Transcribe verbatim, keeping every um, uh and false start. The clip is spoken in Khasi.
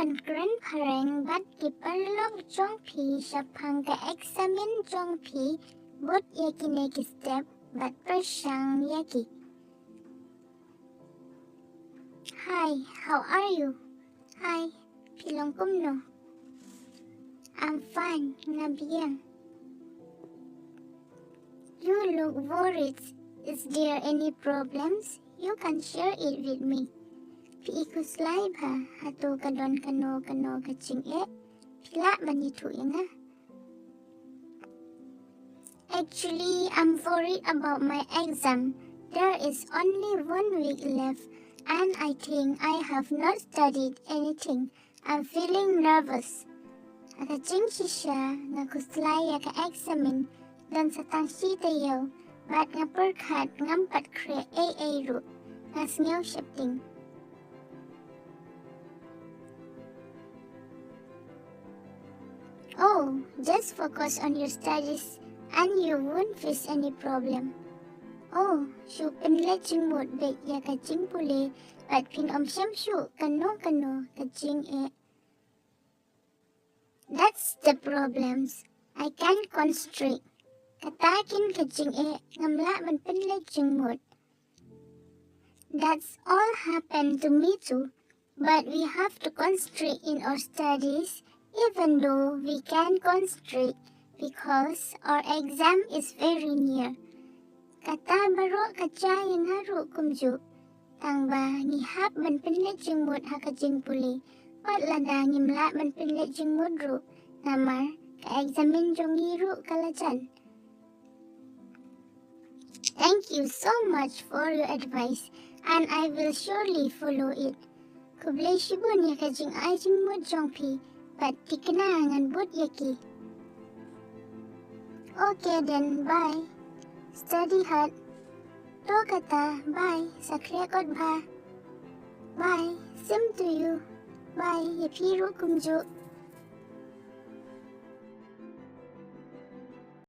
Kren phareng bad ki paralok jong phi shaphang ka eksamin jong phi, bud ïa kine ki step bad pyrshang ïa ki. Hi, how are you? Hi, phi long kumno? I'm fine, nga biang. You look worried. Is there any problems? You can share it with me. Phi i khuslai bha, hato ka don kano kano ka jingeh? Phi lah ban ïathuh ïa nga. Actually, I'm worried about my exam. There is only one week left, and I think I have not studied anything. I'm feeling nervous. Ha ka jingshisha nga khuslai ïa ka eksamin, don sa tang shi taïew, bad nga pyrkhat ngam pat khreh ei ei ruh, nga sngew sheptieng. Oh, just focus on your studies and you won't face any problem. Oh, shu pynleit jingmut beit ïa ka jingpule, bad phin ym shym shuh kano kano ka jingeh. That's the problems. I can't concentrate. Kata kin ka jingeh, ngam lah ban pynleit jingmut. That's all happened to me too. But we have to concentrate in our studies, even though we can't concentrate because our exam is very near. Kata baroh ka jia ïa nga ruh kumjuh. Tang ba ngi hap ban pynleit jingmut ha ka jingpule. Wat lada ngim lah ban pynleit jingmut ruh, namar ka eksamin jong ngi ruh ka la jan. Thank you so much for your advice, and I will surely follow it. Khublei shibun ïa ka jingai jingmut jong phi, bad thikna ngan bud ïa ki. Okay then, bye. Study hard. To kata, bye. Sa khriat kot bha. Bye. Same to you. Bye. Ïa phi ruh kumjuh.